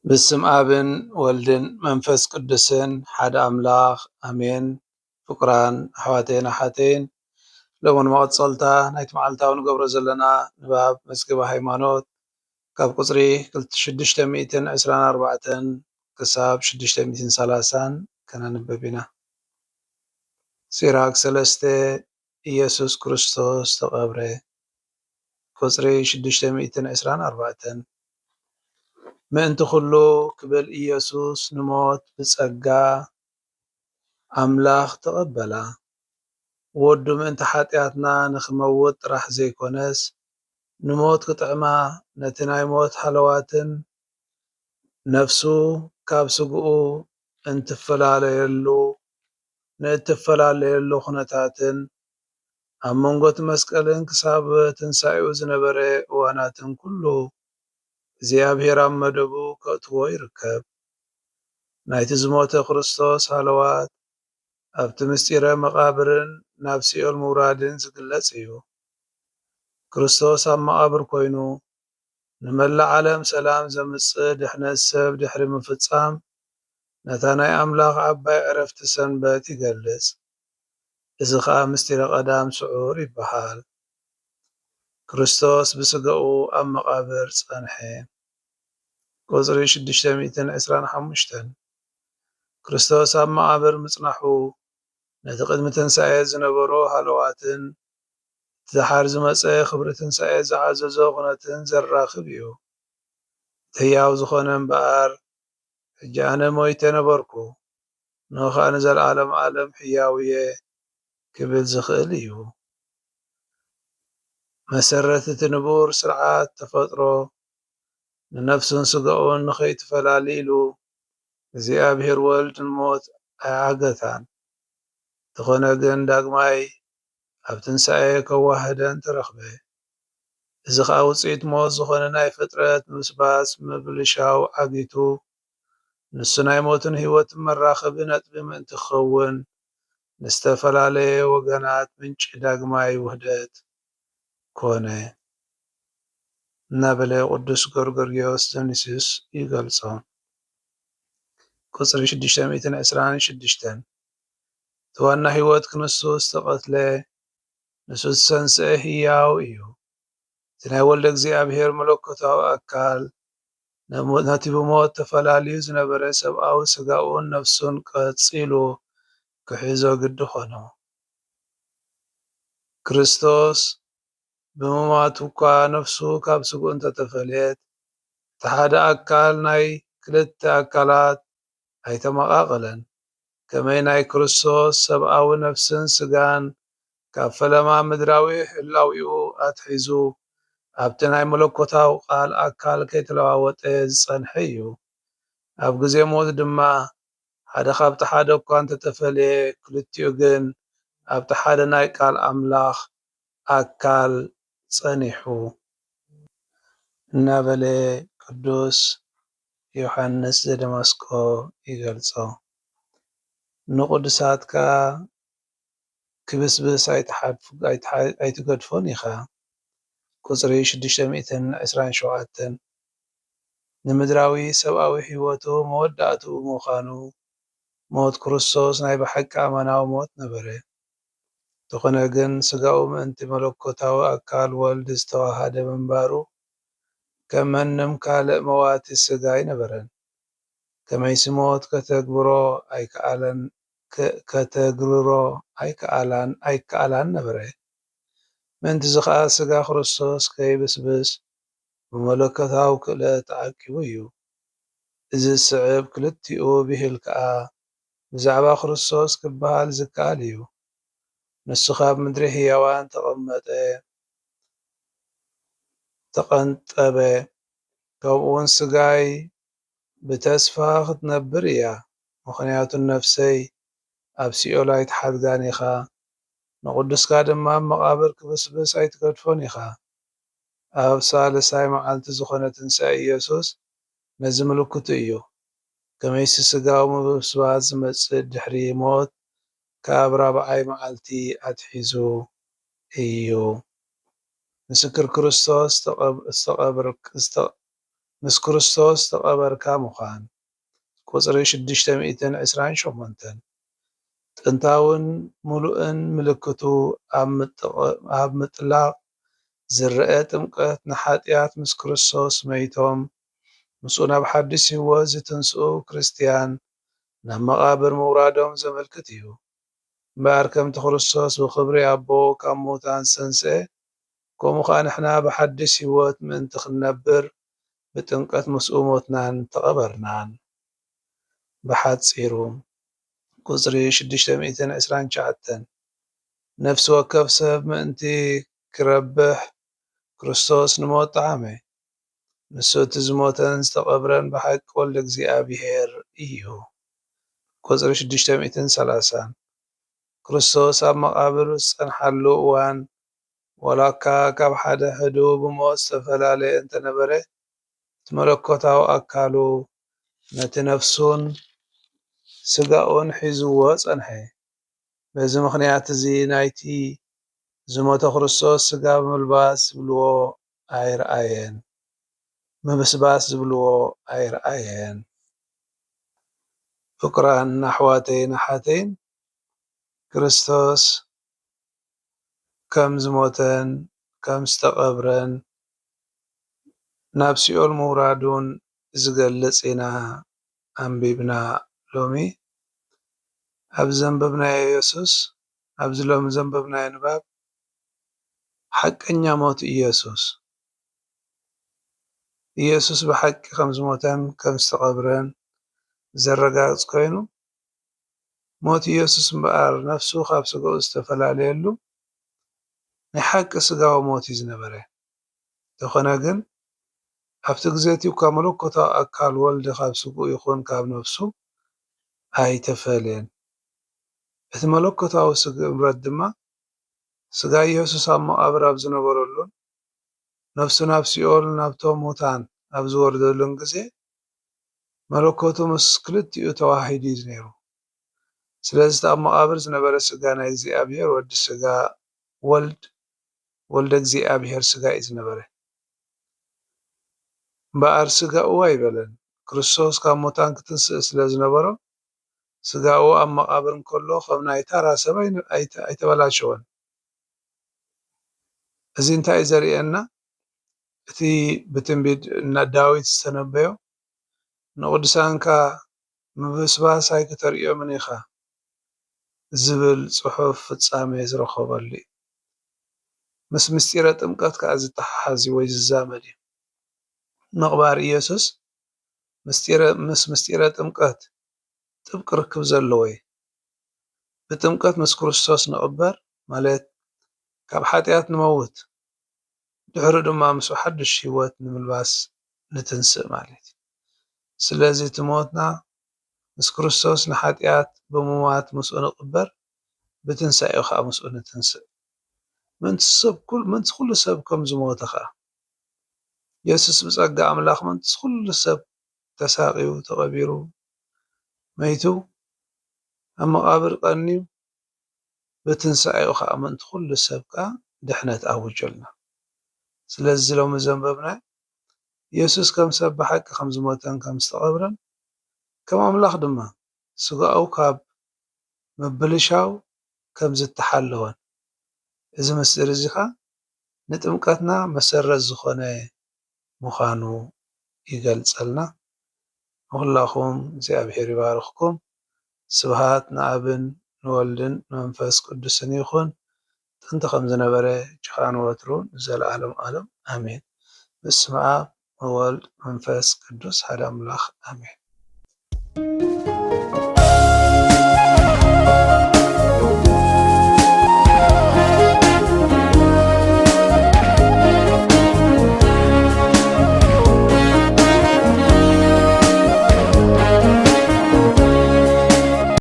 ብስም ኣብን ወልድን መንፈስ ቅዱስን ሓደ ኣምላኽ ኣሜን። ፍቁራን ኣሕዋተይን ኣሓተይን፣ ሎሚ ንመቐጸልታ ናይቲ መዓልታዊ ንገብሮ ዘለና ንባብ መዝገበ ሃይማኖት ካብ ቁጽሪ ሽዱሽተ ሚእትን ዕስራን ኣርባዕተን ክሳብ ሽዱሽተ ሚእትን ሰላሳን ከነንብብ ኢና። ሲራክ ሰለስተ፣ ኢየሱስ ክርስቶስ ተቐብረ። ቁጽሪ ሽዱሽተ ሚእትን ዕስራን ኣርባዕተን፣ ምእንቲ ኩሉ ክብል ኢየሱስ ንሞት ብጸጋ ኣምላኽ ተቐበላ። ወዱ ምእንቲ ሓጢኣትና ንኽመውት ጥራሕ ዘይኮነስ፣ ንሞት ክጥዕማ፣ ነቲ ናይ ሞት ሃለዋትን ነፍሱ ካብ ስግኡ እንትፈላለየሉ፣ ንእትፈላለየሉ ኩነታትን ኣብ መንጎ እቲ መስቀልን ክሳብ ትንሳኤኡ ዝነበረ እዋናትን ኩሉ እግዚኣብሔር ኣብ መደቡ ከእትዎ ይርከብ። ናይቲ ዝሞተ ክርስቶስ ሃለዋት ኣብቲ ምስጢረ መቓብርን ናብ ሲኦል ምውራድን ዝግለጽ እዩ። ክርስቶስ ኣብ መቓብር ኮይኑ ንመላእ ዓለም ሰላም ዘምጽእ ድሕነት ሰብ ድሕሪ ምፍጻም፣ ነታ ናይ ኣምላኽ ዓባይ ዕረፍቲ ሰንበት ይገልጽ። እዚ ኸኣ ምስጢረ ቀዳም ስዑር ይበሃል። ክርስቶስ ብስጋኡ ኣብ መቓብር ጸንሐ። ቁጽሪ ሽዱሽተ ሚእትን ዕስራን ሓሙሽተን፣ ክርስቶስ ኣብ መቓብር ምጽናሑ፣ ነቲ ቅድሚ ትንሳኤ ዝነበሮ ሃለዋትን እቲ ደሓር ዝመጸ ክብሪ ትንሳኤ ዝዓዘዞ ኩነትን ዘራኽብ እዩ። እቲ ህያው ዝኾነ እምበኣር፣ ሕጂ ኣነ ሞይተ ነበርኩ፣ እንሆ ኸኣ ንዘለዓለም ዓለም ህያው እየ ክብል ዝኽእል እዩ። መሰረት እቲ ንቡር ስርዓት ተፈጥሮ ንነፍሱን ስጋኡን ንኸይትፈላሊ ኢሉ እግዚኣብሔር ወልድ ንሞት ኣይዓገታን። እንተኾነ ግን ዳግማይ ኣብ ትንሳኤ ከዋህደን ተረኽበ። እዚ ኸኣ ውጽኢት ሞት ዝኾነ ናይ ፍጥረት ምብስባስ ምብልሻው ዓጊቱ፣ ንሱ ናይ ሞትን ህይወትን መራኸቢ ነጥቢ ምእንቲ ክኸውን፣ ንዝተፈላለየ ወገናት ምንጪ ዳግማይ ውህደት ኮነ እናበለ ቅዱስ ጎርጎርዮስ ዘኒስዩስ ይገልጾ። ቁጽሪ ሽዱሽተ ሚእትን ዕስራን ሽዱሽተን፣ እቲ ዋና ህይወት ክንሱ ዝተቐትለ፣ ንሱ ዝተሰንስአ ህያው እዩ። እቲ ናይ ወልደ እግዚኣብሔር መለኮታዊ ኣካል፣ ነቲ ብሞት ተፈላልዩ ዝነበረ ሰብኣዊ ስጋኡን ነፍሱን ቀጺሉ ክሕዞ ግዲ ኾኖ። ክርስቶስ ብምማቱ እኳ ነፍሱ ካብ ስግኡ እንተተፈልየት፣ እቲ ሓደ ኣካል ናይ ክልተ ኣካላት ኣይተመቓቐለን። ከመይ ናይ ክርስቶስ ሰብኣዊ ነፍስን ስጋን ካብ ፈለማ ምድራዊ ህላዊኡ ኣትሒዙ ኣብቲ ናይ መለኮታዊ ቃል ኣካል ከይተለዋወጠ ዝጸንሐ እዩ። ኣብ ግዜ ሞት ድማ ሓደ ካብቲ ሓደ እኳ እንተተፈልየ፣ ክልቲኡ ግን ኣብቲ ሓደ ናይ ቃል ኣምላኽ ኣካል ጸኒሑ እናበለ ቅዱስ ዮሓንስ ዘደማስቆ ይገልጾ። ንቕዱሳትካ ክብስብስ ኣይትሓድፍ-፣ ኣይትሓ-፣ ኣይትገድፎን ኢኻ። ቁጽሪ ሽዱሽተ ሚእትን ዕስራን ሸውዓተን፣ ንምድራዊ ሰብኣዊ ህይወቱ መወዳእትኡ ምዃኑ፣ ሞት ክርስቶስ ናይ ብሓቂ ኣማናዊ ሞት ነበረ። እንተኾነ ግን፣ ስጋኡ ምእንቲ መለኮታዊ ኣካል ወልድ ዝተዋሃደ ምንባሩ፣ ከም መንም ካልእ መዋቲ ስጋ ኣይነበረን። ከመይሲ ሞት ከተግብሮ ኣይከኣለን፣ ከ-፣ ከተግርሮ ኣይከኣላን፣ ኣይከኣላን ነበረ። ምእንትዚ ኸኣ ስጋ ክርስቶስ ከይብስብስ ብመለኮታዊ ክእለት ተዓቂቡ እዩ። እዚ ዝስዕብ ክልቲኡ ብሂል ከኣ ብዛዕባ ክርስቶስ ክበሃል ዝከኣል እዩ። ንሱ ካብ ምድሪ ህያዋን ተቐመጠ፣ ተቐንጠበ፣ ከምኡውን ስጋይ ብተስፋ ክትነብር እያ፣ ምኽንያቱ ነፍሰይ ኣብ ሲኦል ኣይትሓድጋን ኢኻ፣ ንቕዱስካ ድማ ኣብ መቓብር ክብስብስ ኣይትገድፎን ኢኻ። ኣብ ሳልሳይ መዓልቲ ዝኾነ ትንሳኤ ኢየሱስ ነዚ ምልክቱ እዩ። ከመይሲ ስጋዊ ምብስባስ ዝመጽእ ድሕሪ ሞት ካብ ራብዓይ መዓልቲ ኣትሒዙ እዩ። ምስክር ክርስቶስ ዝተቐብ-፣ ዝተቐብር-፣ ዝተ-፣ ምስ ክርስቶስ ዝተቐበርካ ምዃን። ቁጽሪ ሽዱሽተ ሚእትን ዕስራን ሸሞንተን። ጥንታውን ምሉእን ምልክቱ ኣብ ምጥቕ-፣ ኣብ ምጥላቕ ዝረአ ጥምቀት፣ ንሓጢኣት ምስ ክርስቶስ መይቶም ምስኡ ናብ ሓድሽ ህይወት ዝትንስኡ ክርስትያን ናብ መቓብር ምውራዶም ዘመልክት እዩ። እምበኣር ከምቲ ክርስቶስ ብኽብሪ ኣቦ ካብ ሙታን ዝተንስአ፣ ከምኡ ኸኣ ንሕና ብሓድሽ ህይወት ምእንቲ ክንነብር ብጥምቀት ምስኡ ሞትናን ተቐበርናን። ብሓጺሩ፣ ቁጽሪ ሽዱሽተ ሚእትን ዕስራን ትሽዓተን፣ ነፍሲ ወከፍ ሰብ ምእንቲ ክረብሕ ክርስቶስ ንሞት ጠዓመ። ንሱ እቲ ዝሞተን ዝተቐብረን ብሓቂ ወልደ እግዚኣብሔር እዩ። ቁጽሪ ሽዱሽተ ሚእትን ሰላሳን፣ ክርስቶስ ኣብ መቓብር ዝጸንሓሉ እዋን፣ ዋላ እኳ ካብ ሓደ ሕዱ ብሞት ዝተፈላለየ እንተነበረ፣ እቲ መለኮታዊ ኣካሉ ነቲ ነፍሱን ስጋኡን ሒዝዎ ጸንሐ። በዚ ምኽንያት እዚ ናይቲ ዝሞተ ክርስቶስ ስጋ ምልባስ ዝብልዎ ኣይረኣየን፣ ምብስባስ ዝብልዎ ኣይረኣየን። ፍቁራን ኣሕዋተይን ኣሓተይን፣ ክርስቶስ ከም ዝሞተን ከም ዝተቐብረን ናብ ሲኦል ምውራዱን ዝገልጽ ኢና ኣንቢብና። ሎሚ ኣብ ዘንበብናዮ የሱስ፣ ኣብዚ ሎሚ ዘንበብናዮ ንባብ ሓቀኛ ሞት ኢየሱስ፣ ኢየሱስ ብሓቂ ከም ዝሞተን ከም ዝተቐብረን ዘረጋግጽ ኮይኑ፣ ሞት ኢየሱስ እምበኣር ነፍሱ ካብ ስጋኡ ዝተፈላለየሉ ናይ ሓቂ ስጋዊ ሞት እዩ ዝነበረ። እንተኾነ ግን ኣብቲ ግዜ እቲ እኳ መለኮታዊ ኣካል ወልድ ካብ ስግኡ ይኹን ካብ ነፍሱ ኣይተፈልየን። እቲ መለኮታዊ ስግምረት ድማ ስጋ ኢየሱስ ኣብ መቓብር ኣብ ዝነበረሉን ነፍሱ ናብ ሲኦል ናብቶም ሙታን ኣብ ዝወርደሉን ግዜ መለኮቱ ምስ ክልቲኡ ተዋሂዱ እዩ ነይሩ። ስለዚ እቲ ኣብ መቓብር ዝነበረ ስጋ ናይ እግዚኣብሔር ወዲ ስጋ ወልድ፣ ወልደ እግዚኣብሔር ስጋ እዩ ዝነበረ። እምበኣር ስጋኡ ኣይበለን። ክርስቶስ ካብ ሙታን ክትንስእ ስለ ዝነበሮ ስጋኡ ኣብ መቓብር እንከሎ ከም ናይ ታራ ሰብ ኣይነ-፣ ኣይተ-፣ ኣይተበላሸወን። እዚ እንታይ እዩ ዘርእየና? እቲ ብትንቢት ዳዊት ዝተነበዮ፣ "ንቕዱሳንካ ምብስባስ ኣይክተርእዮምን ኢኻ" ዝብል ጽሑፍ ፍጻሜ ዝረኸበሉ እዩ። ምስ ምስጢረ ጥምቀት ከኣ ዝተሓሓዝ እዩ ወይ ዝዛመድ እዩ። ምቕባር ኢየሱስ ምስጢረ-፣ ምስ ምስጢረ ጥምቀት ጥብቂ ርክብ ዘለዎ እዩ። ብጥምቀት ምስ ክርስቶስ ንቕበር፣ ማለት ካብ ሓጢኣት ንመውት፣ ድሕሩ ድማ ምስኡ ሓድሽ ህይወት ንምልባስ ንትንስእ ማለት እዩ። ስለዚ እቲ ሞትና ምስ ክርስቶስ ንሓጢኣት ብምሟት ምስኡ ንቕበር፣ ብትንሳኤኡ ኸኣ ምስኡ ንትንስእ። ምእንቲ ሰብ ኩል-፣ ምእንቲ ኩሉ ሰብ ከም ዝሞተ ኸኣ፣ የሱስ ብጸጋ ኣምላኽ ምእንቲ ኩሉ ሰብ ተሳቕዩ፣ ተቐቢሩ፣ መይቱ፣ ኣብ መቓብር ቀንዩ፣ ብትንሳኤኡ ኸኣ ምእንቲ ኩሉ ሰብ ከኣ ድሕነት ኣውጀልና። ስለዚ ሎሚ ዘንበብናዮ፣ የሱስ ከም ሰብ ብሓቂ ከም ዝሞተን ከም ዝተቐብረን፣ ከም ኣምላኽ ድማ ስጋኡ ካብ ምብልሻው ከም ዝተሓለወን፣ እዚ ምስጢር እዚ ኸኣ ንጥምቀትና መሰረት ዝኾነ ምዃኑ ይገልጸልና። ንኹላኹም እግዚኣብሔር ይባርኽኩም። ስብሃት ንኣብን ንወልድን ንመንፈስ ቅዱስን ይኹን፣ ጥንቲ ከም ዝነበረ፣ ሕጂ ኸኣ ንወትሩ ንዘለኣለም ዓለም። ኣሜን። በስመ ኣብ ወወልድ መንፈስ ቅዱስ ሓደ ኣምላኽ ኣሜን።